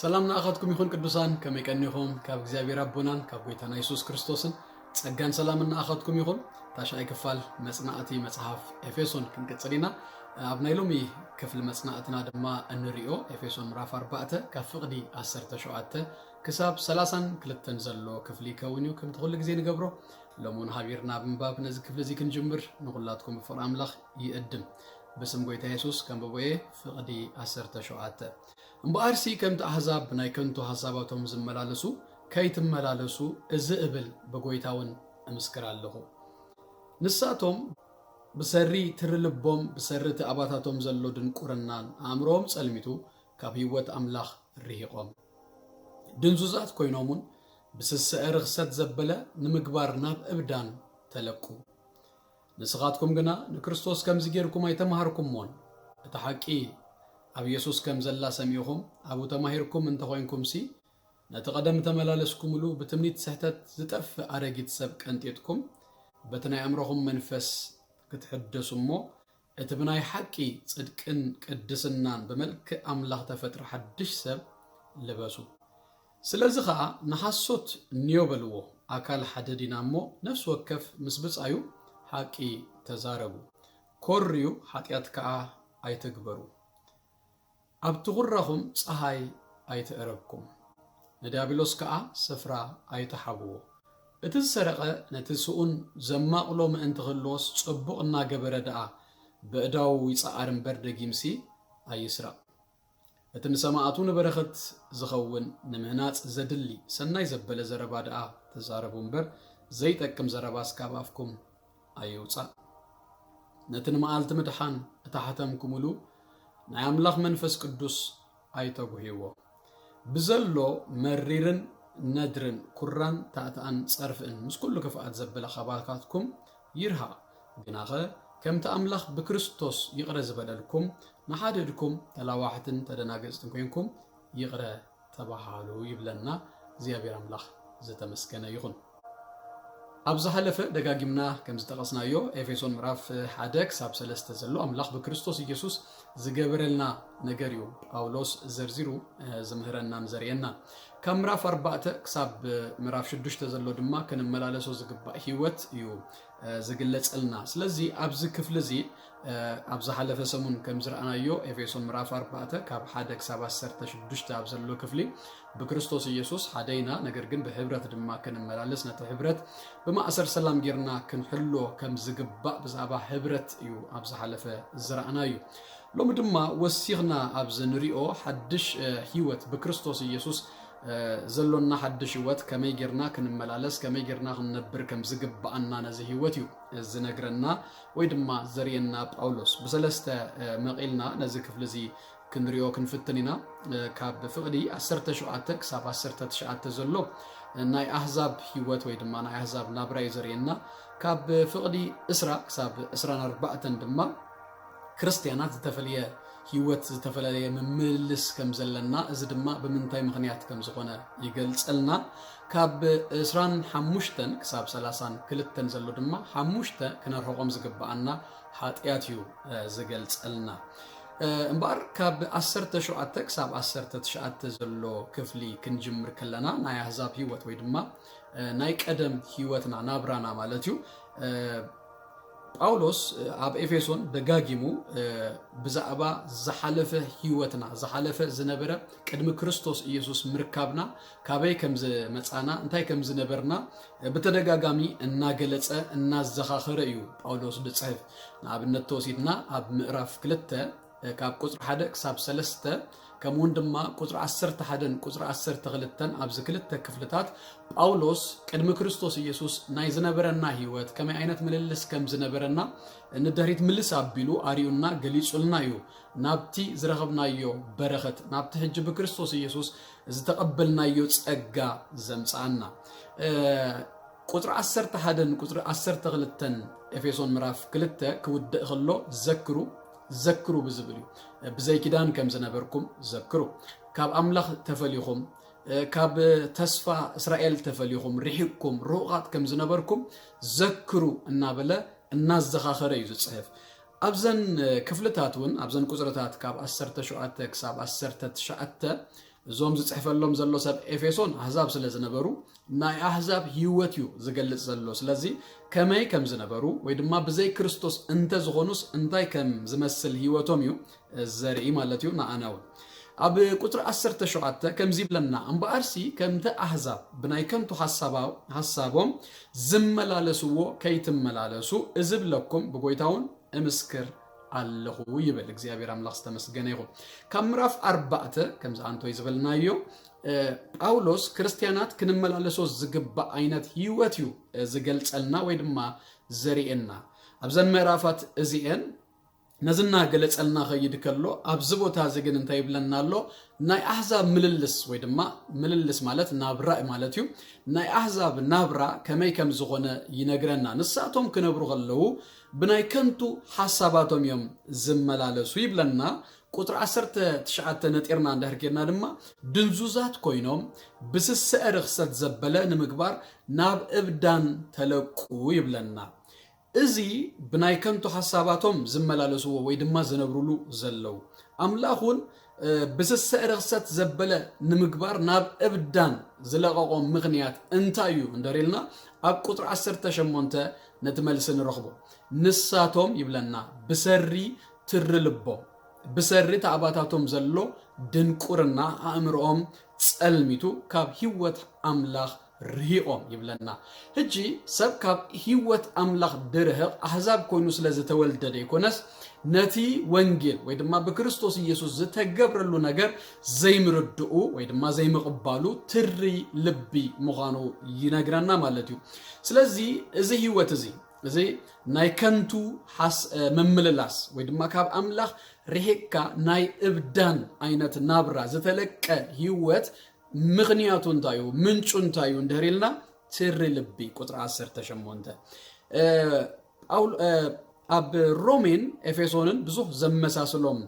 ሰላም ንኣኻትኩም ይኹን ቅዱሳን፣ ከመይ ቀኒኹም? ካብ እግዚኣብሔር ኣቦናን ካብ ጎይታና የሱስ ክርስቶስን ጸጋን ሰላምን ንኣኻትኩም ይኹን። ታሽኣይ ክፋል መጽናዕቲ መጽሓፍ ኤፌሶን ክንቅጽል ኢና። ኣብ ናይ ሎሚ ክፍሊ መጽናዕትና ድማ እንሪኦ ኤፌሶን ምዕራፍ ኣርባዕተ ካብ ፍቕዲ ዓሰርተ ሸውዓተ ክሳብ ሰላሳን ክልተን ዘሎ ክፍሊ ይከውን እዩ። ከምቲ ኩሉ ግዜ ንገብሮ፣ ሎሚ እውን ሓቢርና ብምንባብ ነዚ ክፍሊ እዚ ክንጅምር ንኹላትኩም ብፍቕሪ ኣምላኽ ይእድም። ብስም ጎይታ የሱስ ከንብቦ እየ። ፍቕዲ ዓሰርተ ሸውዓተ። እምበኣርሲ ከምቲ ኣሕዛብ ብናይ ከንቱ ሓሳባቶም ዝመላለሱ ከይትመላለሱ እዚ እብል ብጎይታ እውን እምስክር ኣለኹ። ንሳቶም ብሰሪ ትሪ ልቦም ብሰሪ እቲ ኣባታቶም ዘሎ ድንቁርናን ኣእምሮኦም ጸልሚቱ ካብ ህይወት ኣምላኽ ርሂቖም ድንዙዛት ኮይኖም እውን ብስስዐ ርኽሰት ዘበለ ንምግባር ናብ እብዳን ተለቁ። ንስኻትኩም ግና ንክርስቶስ ከምዚ ጌርኩም ኣይተማሃርኩምዎን። እቲ ሓቂ ኣብ የሱስ ከም ዘላ ሰሚዕኹም ኣብኡ ተማሂርኩም እንተኾይንኩምሲ፣ ነቲ ቀደም ተመላለስኩምሉ ብትምኒት ስሕተት ዝጠፍእ ኣረጊት ሰብ ቀንጢጥኩም፣ በቲ ናይ ኣእምሮኹም መንፈስ ክትሕደሱ እሞ፣ እቲ ብናይ ሓቂ ጽድቅን ቅድስናን ብመልክዕ ኣምላኽ ተፈጥረ ሓድሽ ሰብ ልበሱ። ስለዚ ኸኣ ንሓሶት እንዮ በልዎ፣ ኣካል ሓደ ዲና እሞ፣ ነፍሲ ወከፍ ምስ ብጻዩ ሓቂ ተዛረቡ። ኮርዩ ሓጢኣት ከኣ ኣይትግበሩ። ኣብ ትኹራኹም ጸሃይ ኣይትእረብኩም፣ ንዲያብሎስ ከኣ ስፍራ ኣይትሃብዎ። እቲ ዝሰረቐ ነቲ ስኡን ዘማቕሎ ምእንቲ ክህልዎስ፣ ጽቡቕ እናገበረ ደኣ በእዳዉ ይጸዓር እምበር፣ ደጊምሲ ኣይስረቕ። እቲ ንሰማዕቱ ንበረኸት ዝኸውን ንምህናጽ ዘድሊ ሰናይ ዘበለ ዘረባ ደኣ ተዛረቡ እምበር፣ ዘይጠቅም ዘረባስ ካብ ኣፍኩም ኣይውጻእ። ነቲ ንመዓልቲ ምድሓን እተሓተምኩምሉ ናይ ኣምላኽ መንፈስ ቅዱስ ኣይተጉህይዎ። ብዘሎ መሪርን ነድርን ኩራን ታእታእን ጸርፍን ምስ ኩሉ ክፍኣት ዘበለ ካባካትኩም ይርሃቕ። ግናኸ ከምቲ ኣምላኽ ብክርስቶስ ይቕረ ዝበለልኩም፣ ንሓድሕድኩም ተላዋሕትን ተደናገጽትን ኮይንኩም ይቕረ ተባሃሉ ይብለና። እግዚኣብሔር ኣምላኽ ዝተመስገነ ይኹን። ኣብ ዝሓለፈ ደጋጊምና ከም ዝጠቐስናዮ፣ ኤፌሶን ምዕራፍ ሓደ ክሳብ ሰለስተ ዘሎ ኣምላኽ ብክርስቶስ ኢየሱስ ዝገበረልና ነገር እዩ ጳውሎስ ዘርዚሩ፣ እ፣ ዝምህረናን ዘርእየናን። ካብ ምዕራፍ ኣርባዕተ ክሳብ ምዕራፍ ሽዱሽተ ዘሎ ድማ ክንመላለሶ ዝግባእ ህይወት እዩ፣ እ፣ ዝግለጸልና። ስለዚ ኣብዚ ክፍሊ እዚ፣ እ፣ ኣብ ዝሓለፈ ሰሙን ከም ዝረኣናዮ፣ ኤፌሶን ምዕራፍ ኣርባዕተ ካብ ሓደ ክሳብ ዓሰርተ ሽዱሽተ ኣብ ዘሎ ክፍሊ፣ ብክርስቶስ ኢየሱስ ሓደ ኢና፣ ነገር ግን ብሕብረት ድማ ክንመላለስ፣ ነቲ ሕብረት ብማእሰር ሰላም ጌርና ክንሕሎ ከም ዝግባእ ብዛዕባ ሕብረት እዩ ኣብ ዝሓለፈ ዝረኣናዮ። ሎሚ ድማ ወሲኽና ኣብዚ ንሪኦ ሓድሽ፣ እ፣ ህይወት ብክርስቶስ ኢየሱስ፣ እ፣ ዘሎና ሓድሽ ህይወት ከመይ ጌርና ክንመላለስ፣ ከመይ ጌርና ክንነብር ከም ዝግብኣና ነዚ ህይወት እዩ ዝነግረና ወይ ድማ ዘርእየና ጳውሎስ። ብሰለስተ፣ እ፣ መቒልና ነዚ ክፍሊ እዚ ክንሪኦ ክንፍትን ኢና። እ፣ ካብ ፍቕዲ ዓሰርተ ሸውዓተ ክሳብ ዓሰርተ ትሽዓተ ዘሎ፣ እ፣ ናይ ኣህዛብ ህይወት ወይ ድማ ናይ ኣህዛብ ናብራ እዩ ዘርእየና። ካብ ፍቕዲ ዕስራ ክሳብ ዕስራን ኣርባዕተን ድማ ክርስትያናት ዝተፈለየ ህይወት፣ ዝተፈለየ ምምልስ ከም ዘለና፣ እዚ ድማ ብምንታይ ምኽንያት ከም ዝኾነ ይገልጸልና። ካብ ዕስራን ሓሙሽተን ክሳብ ሰላሳን ክልተን ዘሎ ድማ ሓሙሽተ ክነርሕቖም ዝግብኣና ሓጢኣት እዩ፣ እ፣ ዝገልጸልና። እ፣ እምበኣር ካብ ዓሰርተ ሸውዓተ ክሳብ ዓሰርተ ትሽዓተ ዘሎ ክፍሊ ክንጅምር ከለና፣ ናይ ኣህዛብ ህይወት ወይ ድማ፣ እ፣ ናይ ቀደም ህይወትና፣ ናብራና ማለት እዩ። እ፣ ጳውሎስ፣ እ፣ ኣብ ኤፌሶን ደጋጊሙ፣ እ፣ ብዛዕባ ዝሓለፈ ህይወትና፣ ዝሓለፈ ዝነበረ ቅድሚ ክርስቶስ ኢየሱስ ምርካብና፣ ካበይ ከም ዝመጻና፣ እንታይ ከም ዝነበርና፣ እ፣ ብተደጋጋሚ እናገለጸ፣ እናዘኻኸረ እዩ ጳውሎስ ዝጽሕፍ። ንኣብነት ተወሲድና ኣብ ምዕራፍ ክልተ፣ እ፣ ካብ ቁጽሪ ሓደ ክሳብ ሰለስተ፣ ከምኡ እውን ድማ ቁጽሪ ዓሰርተ ሓደን ቁጽሪ ዓሰርተ ክልተን ኣብዚ ክልተ ክፍልታት ጳውሎስ ቅድሚ ክርስቶስ ኢየሱስ ናይ ዝነበረና ህይወት፣ ከመይ ዓይነት ምልልስ ከም ዝነበረና ንድሕሪት ምልስ ኣቢሉ ኣርዩና ገሊጹልና እዩ። ናብቲ ዝረኸብናዮ በረኸት፣ ናብቲ ሕጂ ብክርስቶስ ኢየሱስ ዝተቐበልናዮ ጸጋ ዘምጽኣና። እ፣ ቁጽሪ ዓሰርተ ሓደን ቁጽሪ ዓሰርተ ክልተን ኤፌሶን ምዕራፍ ክልተ ክውድእ ከሎ ዘክሩ፣ ዘክሩ ብዝብል እዩ። ብዘይ ኪዳን ከም ዝነበርኩም ዘክሩ። ካብ ኣምላኽ ተፈሊኹም፣ እ፣ ካብ ተስፋ እስራኤል ተፈሊኹም፣ ርሒቕኩም፣ ርሑቓት ከም ዝነበርኩም ዘክሩ እናበለ እናዘኻኸረ እዩ ዝጽሕፍ። ኣብዘን፣ እ፣ ክፍልታት እውን፣ ኣብዘን ቁጽርታት ካብ ዓሰርተ ሸውዓተ ክሳብ ዓሰርተ ትሽዓተ እዞም ዝጽሕፈሎም ዘሎ ሰብ ኤፌሶን ኣህዛብ ስለ ዝነበሩ ናይ ኣህዛብ ህይወት እዩ ዝገልጽ ዘሎ። ስለዚ ከመይ ከም ዝነበሩ ወይ ድማ ብዘይ ክርስቶስ እንተ ዝኾኑስ እንታይ ከም ዝመስል ህይወቶም እዩ ዘርኢ ማለት እዩ። ንኣና እውን ኣብ ቁጽሪ ዓሰርተ ሸውዓተ ከምዚ ይብለና፣ እምበኣርሲ ከምቲ ኣህዛብ ብናይ ከንቱ ሓሳባ- ሓሳቦም ዝመላለስዎ ከይትመላለሱ እዝብለኩም ብጎይታውን እምስክር ኣለኹ ይብል። እግዚኣብሔር ኣምላኽ ዝተመስገነ ይኹን። ካብ ምዕራፍ ኣርባዕተ ከምዚ ኣንቶይ ዝበልናዮ ጳውሎስ ክርስትያናት ክንመላለሶ ዝግባእ ዓይነት ህይወት እዩ ዝገልጸልና ወይ ድማ ዘርእየና። ኣብዘን ምዕራፋት እዚአን ነዚ እናገለጸልና ኸይድ ከሎ ኣብዚ ቦታ እዚ ግን እንታይ ይብለና ኣሎ? ናይ ኣህዛብ ምልልስ ወይ ድማ ምልልስ ማለት ናብራ ማለት እዩ። ናይ ኣህዛብ ናብራ ከመይ ከም ዝኾነ ይነግረና። ንሳቶም ክነብሩ ከለዉ ብናይ ከንቱ ሓሳባቶም እዮም ዝመላለሱ ይብለና። ቁፅሪ ዓሰርተ ትሽዓተ ነጢርና እንድሕር ኬድና ድማ ድንዙዛት ኮይኖም ብስስዐ ርኽሰት ዘበለ ንምግባር ናብ እብዳን ተለቁ ይብለና። እዚ ብናይ ከንቱ ሓሳባቶም ዝመላለስዎ ወይ ድማ ዝነብሩሉ ዘለዉ ኣምላኽ እውን ብስስዐ ርኽሰት ዘበለ ንምግባር ናብ እብዳን ዝለቐቖም ምኽንያት እንታይ እዩ እንደሪልና ኣብ ቁፅሪ ዓሰርተ ሸሞንተ ነቲ መልሲ ንረኽቦ። ንሳቶም ይብለና ብሰሪ ትሪ ልቦም ብሰሪ እቲ ኣባታቶም ዘሎ ድንቁርና ኣእምሮኦም ጸልሚቱ ካብ ህይወት ኣምላኽ ርሂቖም ይብለና። ሕጂ ሰብ ካብ ህይወት ኣምላኽ ድርህቕ ኣህዛብ ኮይኑ ስለ ዝተወልደ ዘይኮነስ ነቲ ወንጌል ወይ ድማ ብክርስቶስ ኢየሱስ ዝተገብረሉ ነገር ዘይምርድኡ ወይ ድማ ዘይምቕባሉ ትሪ ልቢ ምዃኑ ይነግረና ማለት እዩ። ስለዚ እዚ ህይወት እዚ እዚ ናይ ከንቱ ምምልላስ ወይ ድማ ካብ ኣምላኽ ርሒቕካ ናይ እብዳን ዓይነት ናብራ ዝተለቀ ህይወት ምኽንያቱ እንታይ እዩ? ምንጩ እንታይ እዩ? እንድሕር ኢልና ትሪ ልቢ ቁፅሪ ዓሰርተ ሸሞንተ ኣብ ሮሜን ኤፌሶንን ብዙሕ ዘመሳስሎም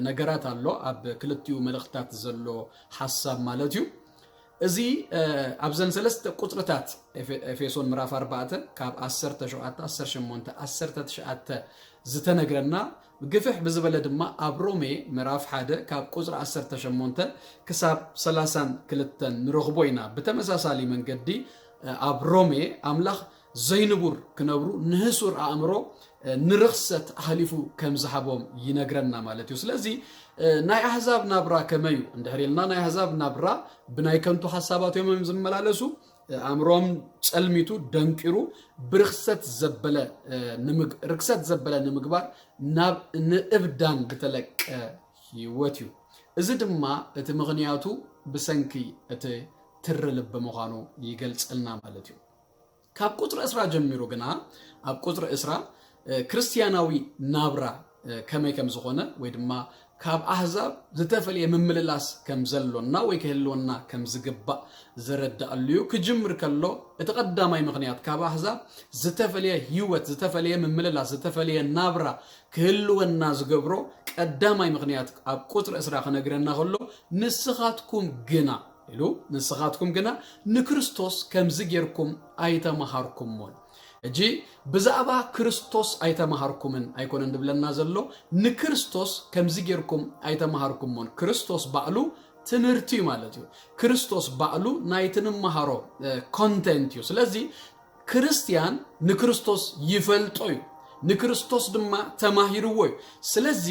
ነገራት ኣሎ። ኣብ ክልቲኡ መልእኽታት ዘሎ ሓሳብ ማለት እዩ። እዚ ኣብዘን ሰለስተ ቁፅርታት ኤፌሶን ምዕራፍ ኣርባዕተ ካብ ዓሰርተ ሸውዓተ፣ ዓሰርተ ሸሞንተ፣ ዓሰርተ ትሽዓተ ዝተነግረና ግፍሕ ብዝበለ ድማ ኣብ ሮሜ ምዕራፍ ሓደ ካብ ቁፅሪ ዓሰርተ ሸሞንተ ክሳብ ሰላሳን ክልተን ንረኽቦ ኢና። ብተመሳሳሊ መንገዲ ኣብ ሮሜ ኣምላኽ ዘይንቡር ክነብሩ ንህሱር ኣእምሮ ንርኽሰት ኣሕሊፉ ከም ዝሃቦም ይነግረና ማለት እዩ። ስለዚ ናይ ኣህዛብ ናብራ ከመይ እዩ እንድሕር ኢልና ናይ ኣህዛብ ናብራ ብናይ ከንቱ ሓሳባት እዮም ዝመላለሱ። ኣእምሮም ጸልሚቱ ደንቂሩ ብርኽሰት ዘበለ ርክሰት ዘበለ ንምግባር ናብ ንእብዳን ዝተለቀ ህይወት እዩ። እዚ ድማ እቲ ምኽንያቱ ብሰንኪ እቲ ትሪ ልቢ ምዃኑ ይገልጸልና ማለት እዩ። ካብ ቁፅሪ ዕስራ ጀሚሩ ግና ኣብ ቁፅሪ ዕስራ ክርስትያናዊ ናብራ ከመይ ከም ዝኾነ ወይ ድማ ካብ ኣህዛብ ዝተፈለየ ምምልላስ ከም ዘሎና ወይ ክህልወና ከም ዝግባእ ዘረዳኣሉ እዩ። ክጅምር ከሎ እቲ ቀዳማይ ምኽንያት ካብ ኣህዛብ ዝተፈለየ ህይወት፣ ዝተፈለየ ምምልላስ፣ ዝተፈለየ ናብራ ክህልወና ዝገብሮ ቀዳማይ ምኽንያት ኣብ ቁፅሪ ዕስራ ክነግረና ከሎ ንስኻትኩም ግና ኢሉ ንስኻትኩም ግና ንክርስቶስ ከምዚ ጌርኩም ኣይተመሃርኩሞን። ሕጂ ብዛዕባ ክርስቶስ ኣይተመሃርኩምን ኣይኮነን ድብለና ዘሎ፣ ንክርስቶስ ከምዚ ጌርኩም ኣይተመሃርኩሞን። ክርስቶስ ባዕሉ ትምህርቲ እዩ ማለት እዩ። ክርስቶስ ባዕሉ ናይቲ ንመሃሮ ኮንቴንት እዩ። ስለዚ ክርስትያን ንክርስቶስ ይፈልጦ እዩ፣ ንክርስቶስ ድማ ተማሂርዎ እዩ። ስለዚ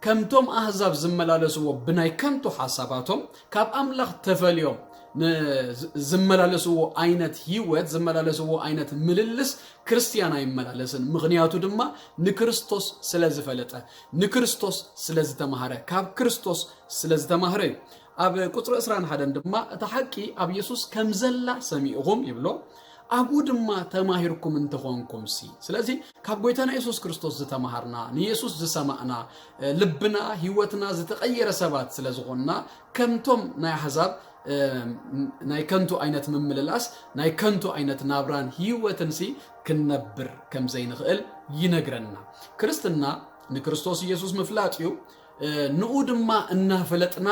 ከምቶም ኣህዛብ ዝመላለስዎ ብናይ ከንቱ ሓሳባቶም ካብ ኣምላኽ ተፈልዮም ዝመላለስዎ ዓይነት ህይወት ዝመላለስዎ ዓይነት ምልልስ ክርስትያን ኣይመላለስን። ምኽንያቱ ድማ ንክርስቶስ ስለ ዝፈለጠ፣ ንክርስቶስ ስለ ዝተማህረ፣ ካብ ክርስቶስ ስለ ዝተማህረ እዩ። ኣብ ቁፅሪ ዕስራን ሓደን ድማ እታ ሓቂ ኣብ የሱስ ከም ዘላ ሰሚዕኹም ይብሎ፣ ኣብኡ ድማ ተማሂርኩም እንተኾንኩም ሲ። ስለዚ ካብ ጎይታና የሱስ ክርስቶስ ዝተማሃርና ንየሱስ ዝሰማዕና ልብና ህይወትና ዝተቐየረ ሰባት ስለ ዝኾንና ከምቶም ናይ ኣሕዛብ ናይ ከንቱ ዓይነት ምምልላስ ናይ ከንቱ ዓይነት ናብራን ህይወትን ሲ ክንነብር ከም ዘይንኽእል ይነግረና። ክርስትና ንክርስቶስ ኢየሱስ ምፍላጥ እዩ። ንኡ ድማ እናፈለጥና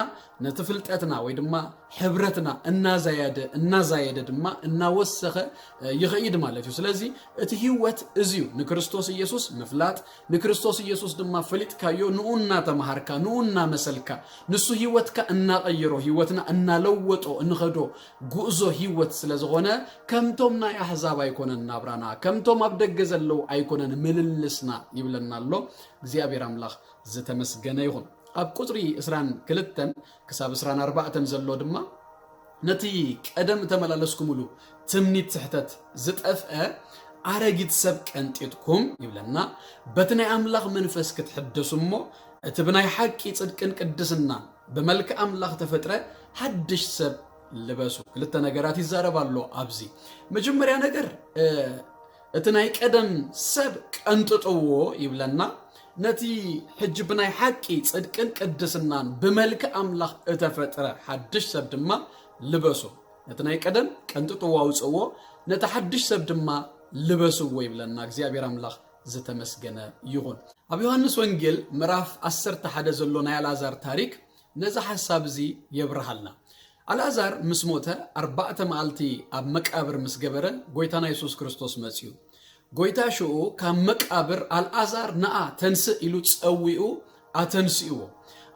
ነቲ ፍልጠትና ወይ ድማ ሕብረትና እናዛየደ እናዛየደ ድማ እናወሰኸ ይኸይድ ማለት እዩ። ስለዚ እቲ ህይወት እዚ እዩ፣ ንክርስቶስ ኢየሱስ ምፍላጥ፣ ንክርስቶስ ኢየሱስ ድማ ፈሊጥካዮ፣ ንኡ እናተምሃርካ፣ ንኡ እናመሰልካ፣ ንሱ ህይወትካ እናቐየሮ፣ ህይወትና እናለወጦ እንኸዶ ጉዕዞ ህይወት ስለ ዝኾነ፣ ከምቶም ናይ ኣሕዛብ ኣይኮነን ናብራና፣ ከምቶም ኣብ ደገ ዘለዉ ኣይኮነን ምልልስና ይብለና ኣሎ። እግዚኣብሔር ኣምላኽ ዝተመስገነ ይኹን። ኣብ ቁጽሪ ዕስራን ክልተን ክሳብ ዕስራን ኣርባዕተን ዘሎ ድማ፣ ነቲ ቀደም እተመላለስኩምሉ ትምኒት ስሕተት ዝጠፍአ ኣረጊት ሰብ ቀንጢጥኩም ይብለና፣ በቲ ናይ ኣምላኽ መንፈስ ክትሕደሱ እሞ፣ እቲ ብናይ ሓቂ ጽድቅን ቅድስናን ብመልክዕ ኣምላኽ ተፈጥረ ሓድሽ ሰብ ልበሱ። ክልተ ነገራት ይዛረብ ኣሎ ኣብዚ። መጀመርያ ነገር፣ እ፣ እቲ ናይ ቀደም ሰብ ቀንጥጥዎ ይብለና፣ ነቲ ሕጂ ብናይ ሓቂ ጽድቅን ቅድስናን ብመልክዕ ኣምላኽ እተፈጥረ ሓድሽ ሰብ ድማ ልበሱ። ነቲ ናይ ቀደም ቀንጥጥዎ ኣውጽእዎ፣ ነቲ ሓድሽ ሰብ ድማ ልበስዎ ይብለና። እግዚኣብሔር ኣምላኽ ዝተመስገነ ይኹን። ኣብ ዮሃንስ ወንጌል ምዕራፍ ዓሰርተ ሓደ ዘሎ ናይ ኣልዓዛር ታሪክ ነዚ ሓሳብ እዚ የብርሃልና። ኣልዓዛር ምስ ሞተ ኣርባዕተ መዓልቲ ኣብ መቃብር ምስ ገበረ፣ ጎይታና የሱስ ክርስቶስ መጺኡ። ጎይታ ሽኡ ካብ መቃብር፣ "ኣልዓዛር ንኣ ተንስእ" ኢሉ ጸዊኡ ኣተንስእዎ።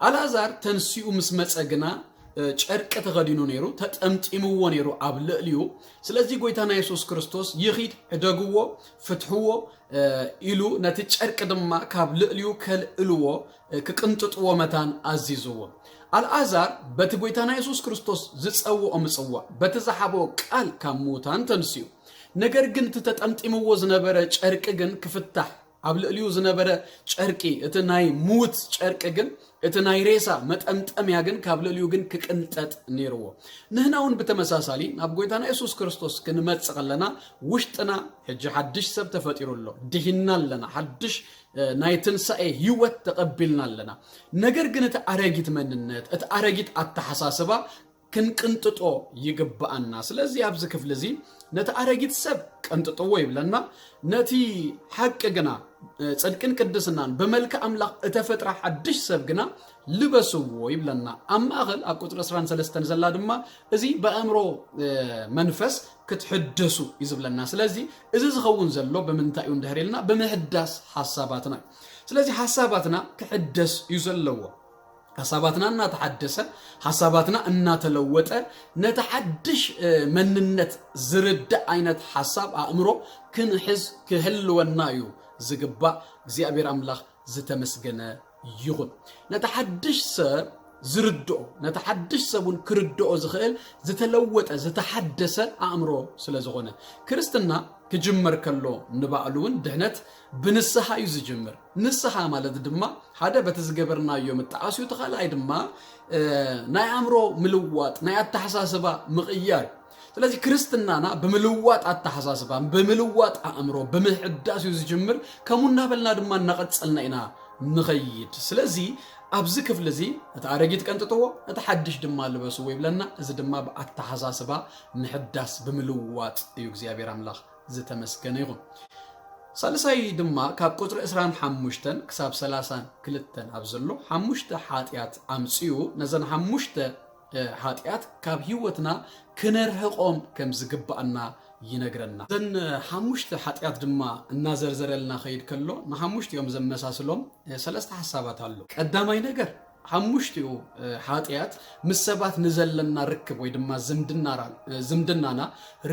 ኣልዓዛር ተንሲኡ ምስ መጸ ግና፣ እ፣ ጨርቂ ተኸዲኑ ነይሩ፣ ተጠምጢምዎ ነይሩ ኣብ ልዕሊኡ። ስለዚ ጎይታና የሱስ ክርስቶስ፣ "ይኺድ፣ ሕደግዎ፣ ፍትሕዎ" እ፣ ኢሉ ነቲ ጨርቂ ድማ ካብ ልዕሊኡ ከልዕልዎ፣ እ፣ ክቅንጥጥዎ መታን ኣዚዝዎ። ኣልዓዛር በቲ ጎይታና የሱስ ክርስቶስ ዝጸውኦ ምጽዋዕ፣ በቲ ዝሃቦ ቃል ካብ ምዉታን ተንሲኡ። ነገር ግን እቲ ተጠምጢምዎ ዝነበረ ጨርቂ ግን ክፍታሕ፣ ኣብ ልዕሊኡ ዝነበረ ጨርቂ፣ እቲ ናይ ምዉት ጨርቂ ግን፣ እቲ ናይ ሬሳ መጠምጠምያ ግን ካብ ልዕሊኡ ግን ክቅንጠጥ ነይርዎ። ንህና እውን ብተመሳሳሊ ናብ ጎይታና የሱስ ክርስቶስ ክንመጽእ ከለና፣ ውሽጥና ሕጂ ሓድሽ ሰብ ተፈጢሩ ኣሎ። ድሂና ኣለና። ሓድሽ፣ እ፣ ናይ ትንሳኤ ህይወት ተቐቢልና ኣለና። ነገር ግን እቲ ኣረጊት መንነት፣ እቲ ኣረጊት ኣተሓሳስባ ክንቅንጥጦ ይግብኣና። ስለዚ ኣብዚ ክፍሊ እዚ ነቲ ኣረጊት ሰብ ቀንጥጥዎ ይብለና፣ ነቲ ሓቂ ግና፣ እ፣ ጽድቅን ቅድስናን ብመልክዕ ኣምላኽ እተፈጥረ ሓድሽ ሰብ ግና ልበስዎ ይብለና። ኣብ ማእኸል ኣብ ቁጽሪ ዕስራን ሰለስተን ዘላ ድማ እዚ ብኣእምሮ፣ እ፣ መንፈስ ክትሕደሱ እዩ ዝብለና። ስለዚ እዚ ዝኸውን ዘሎ ብምንታይ እዩ እንድሕር ኢልና፣ ብምሕዳስ ሓሳባትና እዩ። ስለዚ ሓሳባትና ክሕደስ እዩ ዘለዎ። ሓሳባትና እናተሓደሰ፣ ሓሳባትና እናተለወጠ፣ ነቲ ሓድሽ፣ እ፣ መንነት ዝርዳእ ዓይነት ሓሳብ ኣእምሮ ክንሕዝ ክህልወና እዩ ዝግባእ። እግዚኣብሔር ኣምላኽ ዝተመስገነ ይኹን። ነቲ ሓድሽ ሰብ ዝርድኦ፣ ነቲ ሓድሽ ሰብ እውን ክርድኦ ዝኽእል ዝተለወጠ፣ ዝተሓደሰ ኣእምሮ ስለ ዝኾነ፣ ክርስትና ክጅመር ከሎ ንባዕሉ እውን ድሕነት ብንስሓ እዩ ዝጅምር። ንስሓ ማለት ድማ ሓደ በቲ ዝገበርናዮ ምጥዓስ እዩ፣ እቲ ካልኣይ ድማ፣ እ፣ ናይ ኣእምሮ ምልዋጥ፣ ናይ ኣተሓሳስባ ምቕያር እዩ። ስለዚ ክርስትናና ብምልዋጥ ኣተሓሳስባ፣ ብምልዋጥ ኣእምሮ፣ ብምሕዳስ እዩ ዝጅምር። ከምኡ እናበልና ድማ እናቐጸልና ኢና ንኸይድ። ስለዚ ኣብዚ ክፍሊ እዚ እቲ ኣረጊት ቀንጥጥዎ፣ እቲ ሓድሽ ድማ ልበስዎ ይብለና። እዚ ድማ ብኣተሓሳስባ ምሕዳስ ብምልዋጥ እዩ። እግዚኣብሔር ኣምላኽ ዝተመስገነ ይኹን። ሳልሳይ ድማ ካብ ቁጽሪ ዕስራን ሓሙሽተን ክሳብ ሰላሳን ክልተን ኣብ ዘሎ ሓሙሽተ ሓጢኣት ኣምጺኡ፣ ነዘን ሓሙሽተ፣ እ፣ ሓጢኣት ካብ ህይወትና ክነርሕቖም ከም ዝግብኣና ይነግረና። እዘን ሓሙሽተ ሓጢኣት ድማ እናዘርዘረልና ከይድ ከሎ፣ ንሓሙሽቲኦም ዘመሳስሎም፣ እ፣ ሰለስተ ሓሳባት ኣሎ። ቀዳማይ ነገር፣ ሓሙሽቲኡ፣ እ፣ ሓጢኣት ምስ ሰባት ንዘለና ርክብ ወይ ድማ ዝምድና ራ-፣ እ፣ ዝምድናና፣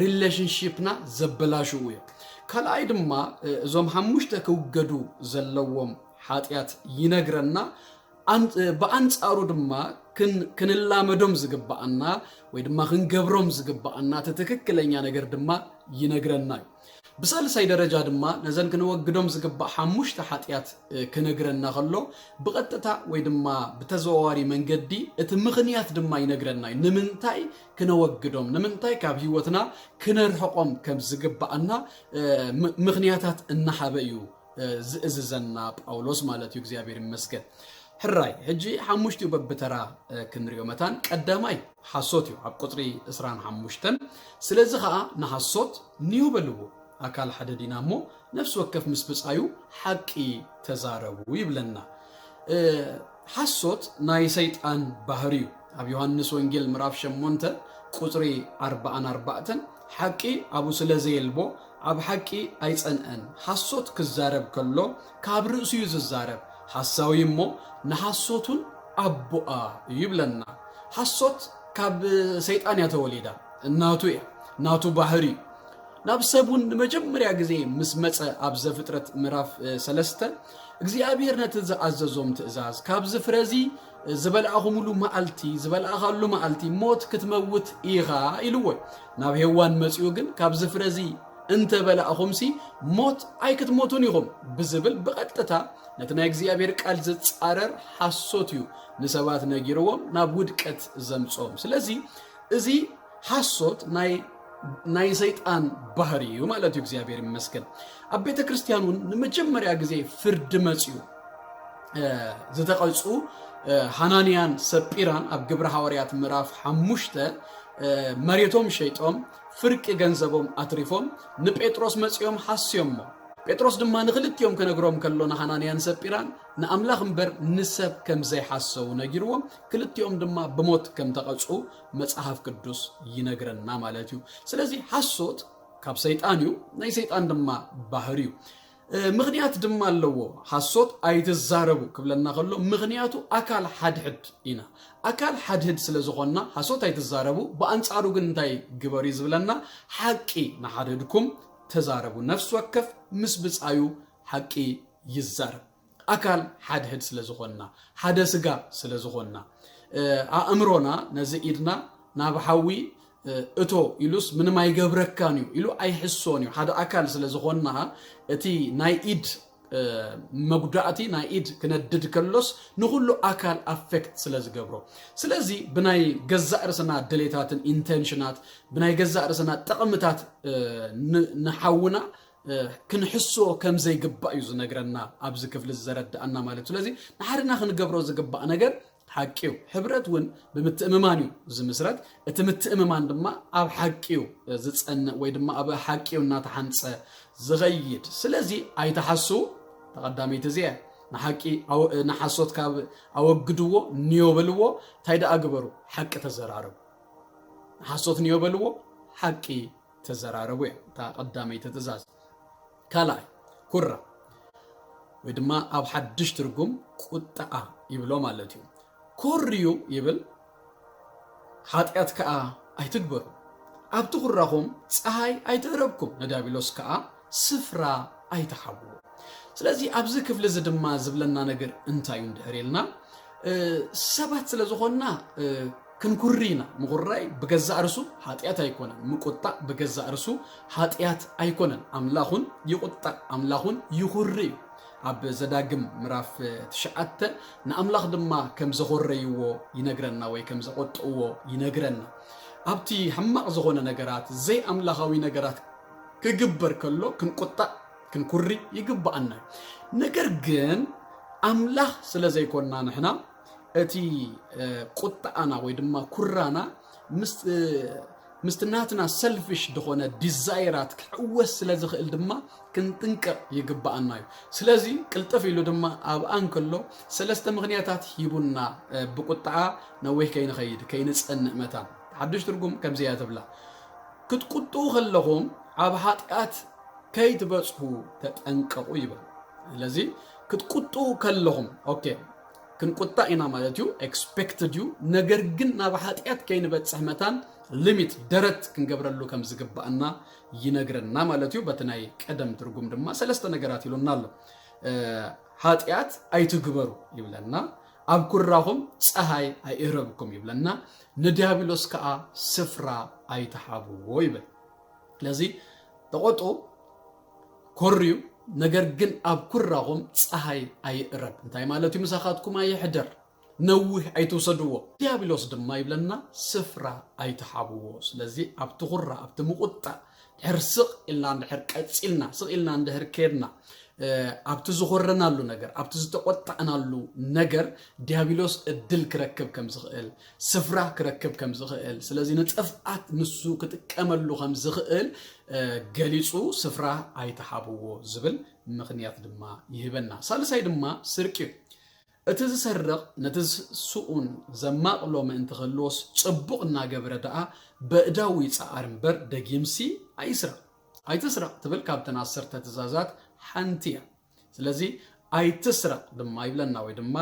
ሪሌሽንሺፕና ዘበላሽዉ እዮም። ካልኣይ ድማ፣ እ፣ እዞም ሓሙሽተ ክውገዱ ዘለዎም ሓጢኣት ይነግረና። ኣን-፣ እ፣ ብኣንጻሩ ድማ ክን-፣ ክንላመዶም ዝግብኣና ወይ ድማ ክንገብሮም ዝግብኣና እቲ ትክክለኛ ነገር ድማ ይነግረና እዩ። ብሳልሳይ ደረጃ ድማ ነዘን ክነወግዶም ዝግባእ ሓሙሽተ ሓጢኣት፣ እ፣ ክነግረና ከሎ፣ ብቐጥታ ወይ ድማ ብተዘዋዋሪ መንገዲ እቲ ምኽንያት ድማ ይነግረና እዩ። ንምንታይ ክነወግዶም፣ ንምንታይ ካብ ህይወትና ክነርሕቖም ከም ዝግብኣና፣ እ፣ ም-፣ ምኽንያታት እናሃበ እዩ፣ እ፣ ዝእዝዘና ጳውሎስ ማለት እዩ። እግዚኣብሔር ይመስገን። ሕራይ፣ ሕጂ ሓሙሽቲኡ በብተራ፣ እ፣ ክንሪኦ መታን። ቀዳማይ ሓሶት እዩ፣ ኣብ ቁጽሪ ዕስራን ሓሙሽተን። ስለዚ ኸኣ ንሓሶት ኒው በልዎ፣ ኣካል ሓደ ዲና እሞ፣ ነፍሲ ወከፍ ምስ ብጻዩ ሓቂ ተዛረቡ ይብለና። እ፣ ሓሶት ናይ ሰይጣን ባህሪ እዩ። ኣብ ዮሃንስ ወንጌል ምዕራፍ ሸሞንተ ቁጽሪ ኣርባዓን ኣርባዕተን፣ ሓቂ ኣብኡ ስለ ዘየልቦ ኣብ ሓቂ ኣይጸንዐን። ሓሶት ክዛረብ ከሎ ካብ ርእሱ እዩ ዝዛረብ። ሓሳዊ እሞ ንሓሶቱን ኣቦኣ እዩ ይብለና። ሓሶት ካብ ሰይጣን እያ ተወሊዳ። እናቱ እያ፣ ናቱ ባህሪ እዩ። ናብ ሰብ እውን ንመጀመርያ ግዜ ምስ መጸ ኣብ ዘፍጥረት ምዕራፍ ሰለስተ እግዚኣብሔር ነቲ ዝኣዘዞም ትእዛዝ፣ ካብዚ ፍረዚ ዝበላእኹምሉ መዓልቲ ዝበላእኻሉ መዓልቲ ሞት ክትመውት ኢኻ ኢልዎ እዩ። ናብ ሄዋን መጺኡ ግን ካብዚ ፍረዚ እንተ በላእኹምሲ ሞት ኣይክትሞቱን ኢኹም ብዝብል ብቐጥታ ነቲ ናይ እግዚኣብሔር ቃል ዝጻረር ሓሶት እዩ ንሰባት ነጊርዎም ናብ ውድቀት ዘምጽኦም። ስለዚ እዚ ሓሶት ናይ ናይ ሰይጣን ባህሪ እዩ ማለት እዩ። እግዚኣብሔር ይመስገን። ኣብ ቤተ ክርስቲያን እውን ንመጀመርያ ግዜ ፍርዲ መጽኡ ዝተቐጹ ሃናንያን ሰጲራን ኣብ ግብረ ሃዋርያት ምዕራፍ ሓሙሽተ መሬቶም ሸይጦም ፍርቂ ገንዘቦም ኣትሪፎም ንጴጥሮስ መጺኦም ሓስዮሞ። ጴጥሮስ ድማ ንክልቲኦም ክነግሮም ከሎ ንሃናንያን ሰጲራን ንኣምላኽ እምበር ንሰብ ከም ዘይሓሰቡ ነጊርዎም፣ ክልቲኦም ድማ ብሞት ከም ተቐጹ መጽሓፍ ቅዱስ ይነግረና ማለት እዩ። ስለዚ ሓሶት ካብ ሰይጣን እዩ፣ ናይ ሰይጣን ድማ ባህሪ እዩ። ምኽንያት ድማ ኣለዎ። ሓሶት ኣይትዛረቡ ክብለና ከሎ ምኽንያቱ ኣካል ሓድሕድ ኢና። ኣካል ሓድሕድ ስለ ዝኾንና ሓሶት ኣይትዛረቡ፣ ብኣንጻሩ ግን እንታይ ግበሩ እዩ ዝብለና? ሓቂ ንሓድሕድኩም ተዛረቡ። ነፍሲ ወከፍ ምስ ብጻዩ ሓቂ ይዛረብ። ኣካል ሓድሕድ ስለ ዝኾንና፣ ሓደ ስጋ ስለ ዝኾንና፣ ኣእምሮና ነዚ ኢድና ናብ ሓዊ እቶ ኢሉስ ምንም ኣይገብረካን እዩ ኢሉ ኣይሕሶን እዩ። ሓደ ኣካል ስለ ዝኾንና እቲ ናይ ኢድ መጉዳእቲ ናይ ኢድ ክነድድ ከሎስ ንኹሉ ኣካል ኣፌክት ስለ ዝገብሮ፣ ስለዚ ብናይ ገዛእ ርስና ድሌታትን ኢንቴንሽናት ብናይ ገዛእ ርስና ጥቕምታት ንሓውና ክንሕስዎ ከም ዘይግባእ እዩ ዝነግረና ኣብዚ ክፍሊ ዘረድኣና ማለት እዩ። ስለዚ ንሓድና ክንገብሮ ዝግባእ ነገር ሓቂ እዩ። ሕብረት እውን ብምትእምማን እዩ ዝምስረት። እቲ ምትእምማን ድማ ኣብ ሓቂ እዩ ዝጸንዕ ወይ ድማ ኣብ ሓቂ እዩ እናተሓንጸ ዝኸይድ። ስለዚ ኣይትሓስዉ፣ ተቐዳመይቲ እዚኣ ንሓቂ ንሓሶት ካብ ኣወግድዎ፣ ንዮ በልዎ። እንታይ ደኣ ግበሩ? ሓቂ ተዘራረቡ። ንሓሶት ንዮ በልዎ፣ ሓቂ ተዘራረቡ እያ እታ ቀዳመይቲ ትእዛዝ። ካልኣይ ኩራ ወይ ድማ ኣብ ሓድሽ ትርጉም ቁጣዓ ይብሎ ማለት እዩ። ኮርዩ ይብል፣ ሓጢኣት ከኣ ኣይትግበሩ፣ ኣብቲ ኩራኹም ፀሃይ ኣይትእረብኩም፣ ንዲያብሎስ ከኣ ስፍራ ኣይትሓብዎ። ስለዚ ኣብዚ ክፍሊ እዚ ድማ ዝብለና ነገር እንታይ እዩ እንድሕር ኢልና ሰባት ስለ ዝኾንና ክንኩሪ ኢና። ምኹራይ ብገዛእ ርሱ ሓጢኣት ኣይኮነን። ምቁጣእ ብገዛእ ርሱ ሓጢኣት ኣይኮነን። ኣምላኹን ይቁጣእ፣ ኣምላኹን ይኹሪ እዩ። ኣብ ዘዳግም ምዕራፍ ትሽዓተ ንኣምላኽ ድማ ከም ዘኾረይዎ ይነግረና ወይ ከም ዘቆጥእዎ ይነግረና። ኣብቲ ሕማቕ ዝኾነ ነገራት፣ ዘይኣምላኻዊ ነገራት ክግበር ከሎ ክንቁጣእ ክንኩሪ ይግባኣና እዩ። ነገር ግን ኣምላኽ ስለ ዘይኮንና ንሕና እቲ ቁጣኣና ወይ ድማ ኩራና ምስ ምስቲ ናትና ሰልፊሽ ዝኾነ ዲዛይራት ክዕወስ ስለ ዝኽእል ድማ ክንጥንቀቕ ይግባኣና እዩ። ስለዚ ቅልጥፍ ኢሉ ድማ ኣብኣ እንከሎ ሰለስተ ምኽንያታት ሂቡና ብቁጣዓ ነዊሕ ከይንኸይድ ከይንጸንእ መታን። ሓድሽ ትርጉም ከምዚ እያ ትብላ፣ ክትቁጥኡ ከለኹም ኣብ ሓጢኣት ከይትበጽሑ ተጠንቀቑ ይብል። ስለዚ ክትቁጥኡ ከለኹም ኦኬ ክንቁጣእ ኢና ማለት እዩ፣ ኤክስፔክትድ እዩ። ነገር ግን ናብ ሓጢኣት ከይንበጽሕ መታን ሊሚት ደረት ክንገብረሉ ከም ዝግባኣና ይነግረና ማለት እዩ። በቲ ናይ ቀደም ትርጉም ድማ ሰለስተ ነገራት ኢሉና ኣሎ። ሓጢኣት ኣይትግበሩ ይብለና፣ ኣብ ኩራኹም ፀሃይ ኣይእረብኩም ይብለና፣ ንዲያብሎስ ከዓ ስፍራ ኣይትሃብዎ ይብል። ስለዚ ተቆጡ ኮርዩ፣ ነገር ግን ኣብ ኩራኹም ፀሃይ ኣይእረብ። እንታይ ማለት እዩ? ምሳኻትኩም ኣይሕደር፣ ነዊሕ ኣይትውሰድዎ። ዲያብሎስ ድማ ይብለና ስፍራ ኣይትሃብዎ። ስለዚ ኣብቲ ኩራ ኣብቲ ምቁጣእ ድሕር ስቕ ኢልና እንድሕር ቀፂልና፣ ስቕ ኢልና እንድሕር ከድና ኣብቲ ዝኾረናሉ ነገር ኣብቲ ዝተቆጣእናሉ ነገር ዲያብሎስ እድል ክረክብ ከም ዝኽእል ስፍራ ክረክብ ከም ዝኽእል ስለዚ ንጥፍኣት ንሱ ክጥቀመሉ ከም ዝኽእል ገሊፁ ስፍራ ኣይትሃብዎ ዝብል ምኽንያት ድማ ይህበና። ሳልሳይ ድማ ስርቂ እዩ። እቲ ዝሰርቕ ነቲ ስኡን ዘማቕሎ ምእንቲ ክህልዎስ ጽቡቕ እናገበረ ደኣ በእዳዉ ይጸዓር እምበር ደጊምሲ ኣይስረቕ። ኣይትስረቕ ትብል ካብተን ዓሰርተ ትእዛዛት ሓንቲ እያ። ስለዚ ኣይትስረቕ ድማ ይብለና ወይ ድማ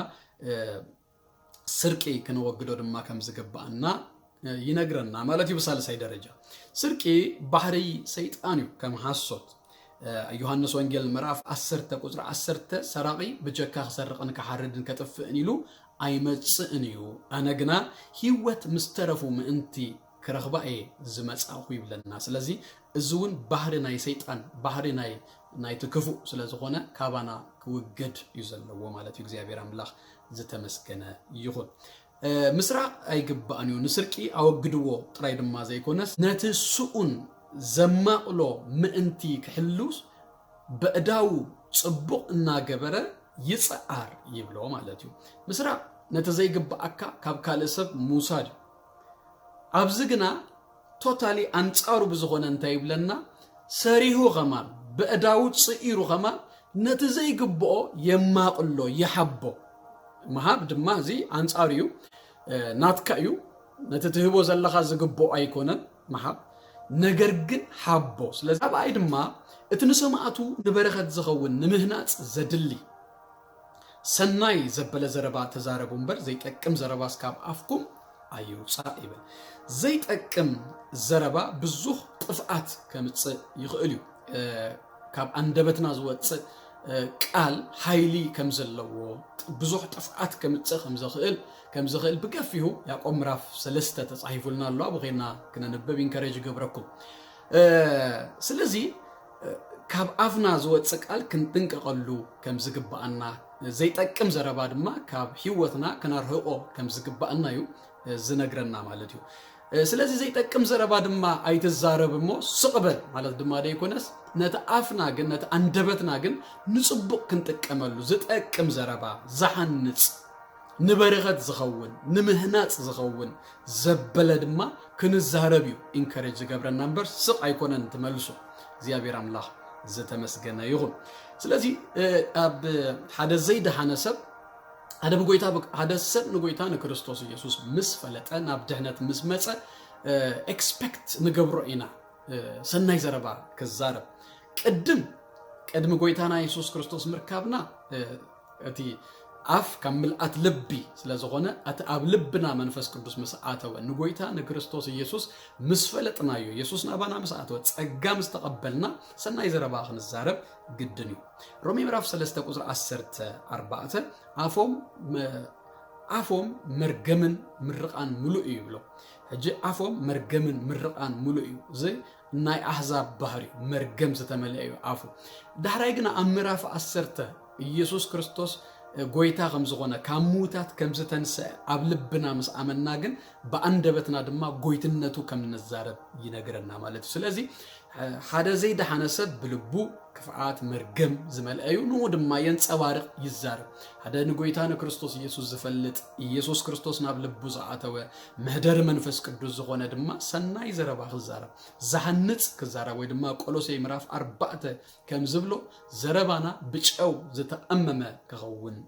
ስርቂ ክነወግዶ ድማ ከም ዝግባኣና ይነግረና ማለት እዩ። ብሳልሳይ ደረጃ ስርቂ ባህሪ ሰይጣን እዩ። ከም ሃሶት ዮሃንስ ወንጌል ምዕራፍ ዓሰርተ ቁፅሪ ዓሰርተ ሰራቂ ብጀካ ክሰርቕን ክሓርድን ከጥፍእን ኢሉ ኣይመፅእን እዩ፣ ኣነ ግና ህይወት ምስ ተረፉ ምእንቲ ክረኽባ እየ ዝመፃእኹ ይብለና። ስለዚ እዚ እውን ባህሪ ናይ ሰይጣን ባህሪ ናይ ናይቲ ክፉእ ስለ ዝኾነ ካባና ክውገድ እዩ ዘለዎ ማለት እዩ። እግዚኣብሔር ኣምላኽ ዝተመስገነ ይኹን። ምስራቕ ኣይግባእን እዩ። ንስርቂ ኣወግድዎ ጥራይ ድማ ዘይኮነስ ነቲ ስኡን ዘማቕሎ ምእንቲ ክሕሉስ በእዳዉ ጽቡቕ እናገበረ ይጽዓር ይብሎ ማለት እዩ። ምስራቕ ነቲ ዘይግባኣካ ካብ ካልእ ሰብ ምውሳድ እዩ። ኣብዚ ግና ቶታሊ ኣንጻሩ ብዝኾነ እንታይ ይብለና? ሰሪሁ ኸማን በእዳዉ ጽኢሩ ኸማን ነቲ ዘይግብኦ የማቕሎ፣ ይሓቦ። ምሃብ ድማ እዚ ኣንጻሩ እዩ፣ ናትካ እዩ። ነቲ ትህቦ ዘለኻ ዝግብኦ ኣይኮነን ምሃብ፣ ነገር ግን ሃቦ። ስለዚ ኣብኣይ ድማ እቲ ንሰማዕቱ ንበረኸት ዝኸውን ንምህናጽ ዘድሊ ሰናይ ዘበለ ዘረባ ተዛረቡ እምበር ዘይጠቅም ዘረባስ ካብ ኣፍኩም ኣይውጻእ ይብል። ዘይጠቅም ዘረባ ብዙሕ ጥፍኣት ከምጽእ ይኽእል እዩ። ካብ ኣንደበትና ዝወጽእ ቃል ሓይሊ ከም ዘለዎ ብዙሕ ጥፍኣት ከምጽእ ከም ዝኽእል ከም ዝኽእል ብገፊሁ ያዕቆብ ምዕራፍ ሰለስተ ተጻሒፉልና ኣሎ። ኣብኡ ኸይድና ክነንብብ ኢንከሬጅ ይገብረኩም። ስለዚ ካብ ኣፍና ዝወጽእ ቃል ክንጥንቀቐሉ ከም ዝግባኣና፣ ዘይጠቅም ዘረባ ድማ ካብ ህይወትና ክነርህቆ ከም ዝግባኣና እዩ ዝነግረና ማለት እዩ። ስለዚ ዘይጠቅም ዘረባ ድማ ኣይትዛረብ እሞ ስቕ በል ማለት ድማ ደይኮነስ ነቲ ኣፍና ግን ነቲ ኣንደበትና ግን ንጽቡቕ ክንጥቀመሉ ዝጠቅም ዘረባ ዝሓንጽ ንበረኸት ዝኸውን ንምህናጽ ዝኸውን ዘበለ ድማ ክንዛረብ እዩ ኢንከሬጅ ዝገብረና እምበር ስቕ ኣይኮነን ትመልሱ። እግዚኣብሔር ኣምላኽ ዝተመስገነ ይኹን። ስለዚ ኣብ ሓደ ዘይደሓነ ሰብ ሓደ ብጎይታ ሓደ ሰብ ንጎይታ ንክርስቶስ ኢየሱስ ምስ ፈለጠ ናብ ድሕነት ምስ መጸ ኤክስፔክት ንገብሮ ኢና ሰናይ ዘረባ ክዛረብ። ቅድም ቅድሚ ጎይታና የሱስ ክርስቶስ ምርካብና እቲ ኣፍ ካብ ምልኣት ልቢ ስለ ዝኾነ እቲ ኣብ ልብና መንፈስ ቅዱስ ምስ ኣተወ ንጎይታ ንክርስቶስ ኢየሱስ ምስ ፈለጥናዮ የሱስ ናባና ምስ ኣተወ ጸጋ ምስ ተቐበልና ሰናይ ዘረባ ክንዛረብ ግድን እዩ። ሮሜ ምዕራፍ ሰለስተ ቁፅሪ ዓሰርተ ኣርባዕተ ኣፎም ኣፎም መርገምን ምርቓን ምሉእ እዩ ይብሎ። ሕጂ ኣፎም መርገምን ምርቓን ምሉእ እዩ። እዚ ናይ ኣህዛብ ባህሪ መርገም ዝተመልአ እዩ ኣፉ። ዳሕራይ ግና ኣብ ምዕራፍ ዓሰርተ ኢየሱስ ክርስቶስ ጎይታ ከም ዝኾነ ካብ ምዉታት ከም ዝተንስአ ኣብ ልብና ምስ ኣመና ግን ብኣንደበትና ድማ ጎይትነቱ ከም ንዛረብ ይነግረና ማለት እዩ። ስለዚ ሓደ ዘይደሓነ ሰብ ብልቡ ክፍኣት መርገም ዝመልአ እዩ፣ ንኡ ድማ የንጸባርቕ ይዛረብ። ሓደ ንጎይታ ንክርስቶስ ኢየሱስ ዝፈልጥ ኢየሱስ ክርስቶስ ናብ ልቡ ዝኣተወ መህደሪ መንፈስ ቅዱስ ዝኾነ ድማ ሰናይ ዘረባ ክዛረብ ዝሃንጽ ክዛረብ ወይ ድማ ቆሎሴ ምዕራፍ ኣርባዕተ ከም ዝብሎ ዘረባና ብጨው ዝተኣመመ ክኸውን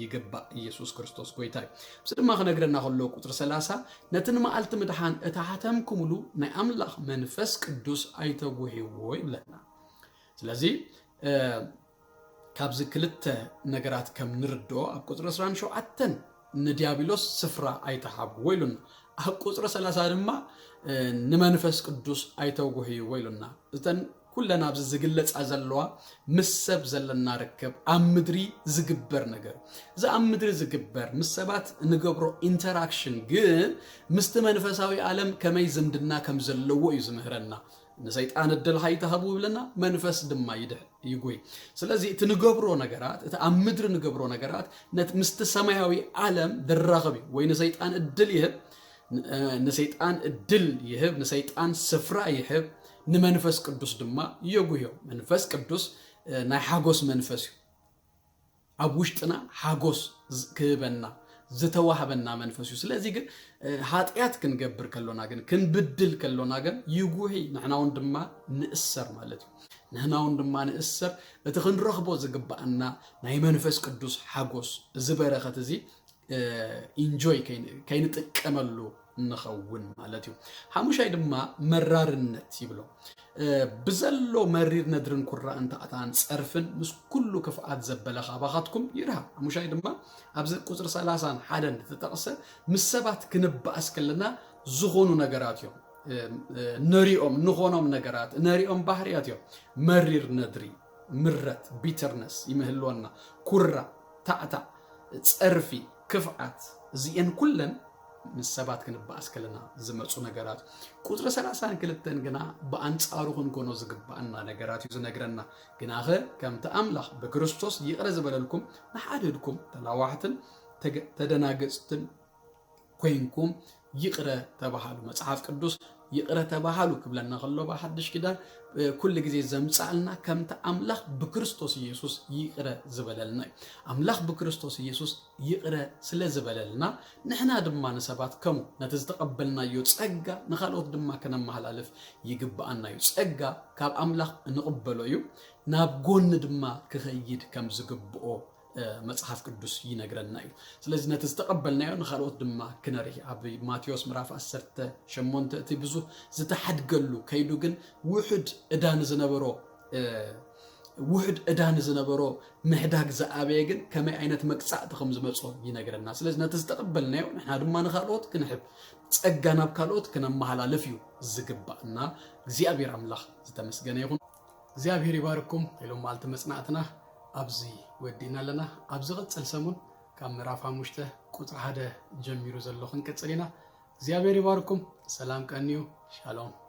ይግባእ። ኢየሱስ ክርስቶስ ጎይታ እዩ። እዚ ድማ ክነግረና ከሎ ቁፅሪ ሰላሳ ነቲ ንመዓልቲ ምድሓን እተሓተምኩምሉ ናይ ኣምላኽ መንፈስ ቅዱስ ኣይተጉህይዎ ይብለና። ስለዚ ካብዚ ክልተ ነገራት ከም ንርድኦ ኣብ ቁፅሪ ዕስራን ሸውዓተን ንዲያብሎስ ስፍራ ኣይተሃብዎ ኢሉና። ኣብ ቁፅሪ ሰላሳ ድማ ንመንፈስ ቅዱስ ኣይተጉህይዎ ኢሉና። እተን ኩለን ኣብዚ ዝግለጻ ዘለዋ ምስ ሰብ ዘለና ርክብ ኣብ ምድሪ ዝግበር ነገር እዚ ኣብ ምድሪ ዝግበር ምስ ሰባት ንገብሮ ኢንተራክሽን ግን ምስቲ መንፈሳዊ ዓለም ከመይ ዝምድና ከም ዘለዎ እዩ ዝምህረና። ንሰይጣን እድል ሃይተሃቡ ይብለና መንፈስ ድማ ይድሕ ይጉይ። ስለዚ እቲ ንገብሮ ነገራት እቲ ኣብ ምድሪ ንገብሮ ነገራት ነት ምስቲ ሰማያዊ ዓለም ድራኸብ እዩ ወይ ንሰይጣን እድል ይህብ ንሰይጣን እድል ይህብ፣ ንሰይጣን ስፍራ ይህብ፣ ንመንፈስ ቅዱስ ድማ የጉህዮ። መንፈስ ቅዱስ ናይ ሓጎስ መንፈስ እዩ። ኣብ ውሽጥና ሓጎስ ክህበና ዝተዋህበና መንፈስ እዩ። ስለዚ ግን ሓጢኣት ክንገብር ከሎና ግን ክንብድል ከሎና ግን ይጉሂ፣ ንሕና እውን ድማ ንእሰር ማለት እዩ። ንሕና እውን ድማ ንእሰር እቲ ክንረኽቦ ዝግባኣና ናይ መንፈስ ቅዱስ ሓጎስ፣ እዚ በረኸት እዚ ኢንጆይ ከይንጥቀመሉ ንኸውን ማለት እዩ። ሓሙሻይ ድማ መራርነት ይብሎ። ብዘሎ መሪር ነድርን ኩራእን ታዕታን ጸርፍን ምስ ኩሉ ክፍኣት ዘበለ ካባኻትኩም ይርሃ። ሓሙሻይ ድማ ኣብዚ ቁጽሪ ሰላሳን ሓደን ዝተጠቕሰ ምስ ሰባት ክንበኣስ ከለና ዝኾኑ ነገራት እዮም። ነሪኦም ንኾኖም ነገራት ነሪኦም ባህርያት እዮም። መሪር ነድሪ፣ ምረት፣ ቢተርነስ ይምህልወና። ኩራ፣ ታዕታዕ፣ ጸርፊ፣ ክፍዓት፣ እዚኤን ኩለን ምስ ሰባት ክንበኣስ ከለና ዝመጹ ነገራት። ቁጽሪ ሰላሳን ክልተን ግና ብኣንጻሩ ክንኮኖ ዝግባኣና ነገራት እዩ ዝነግረና። ግናኸ ከምቲ ኣምላኽ ብክርስቶስ ይቕረ ዝበለልኩም ንሓድሕድኩም ተላዋሕትን ተገ- ተደናገጽትን ኮይንኩም ይቕረ ተባሃሉ። መጽሓፍ ቅዱስ ይቕረ ተባሃሉ ክብለና ከሎ ብሓድሽ ኪዳን ኩሉ ግዜ ዘምጻልና ከምቲ ኣምላኽ ብክርስቶስ ኢየሱስ ይቕረ ዝበለልና እዩ። ኣምላኽ ብክርስቶስ ኢየሱስ ይቕረ ስለ ዝበለልና ንሕና ድማ ንሰባት ከምኡ ነቲ ዝተቐበልናዮ ጸጋ ንኻልኦት ድማ ከነመሃላልፍ ይግብኣና እዩ። ጸጋ ካብ ኣምላኽ እንቕበሎ እዩ፣ ናብ ጎኒ ድማ ክኸይድ ከም ዝግብኦ መጽሓፍ ቅዱስ ይነግረና እዩ። ስለዚ ነቲ ዝተቐበልናዮ ንኻልኦት ድማ ክነርኢ። ኣብ ማቴዎስ ምዕራፍ ዓሰርተ ሸሞንተ እቲ ብዙ ዝተሓድገሉ ከይዱ ግን ውሑድ ዕዳ ንዝነበሮ ውሑድ ዕዳ ንዝነበሮ ምሕዳግ ዝኣበየ ግን ከመይ ዓይነት መቅጻዕቲ ከም ዝመጾ ይነግረና። ስለዚ ነቲ ዝተቐበልናዮ ንሕና ድማ ንኻልኦት ክንሕብ፣ ጸጋ ናብ ካልኦት ክነመሃላልፍ እዩ ዝግባእና። እግዚኣብሔር ኣምላኽ ዝተመስገነ ይኹን። እግዚኣብሔር ይባርኩም። ኢሎም መዓልቲ መጽናዕትና ኣብዚ ወዲእና ኣለና። ኣብ ዝቕጽል ሰሙን ካብ ምዕራፍ ሓሙሽተ ቁጽሪ ሓደ ጀሚሩ ዘሎ ክንቅጽል ኢና። እግዚኣብሔር ይባርኩም። ሰላም ቀንዩ። ሻሎም።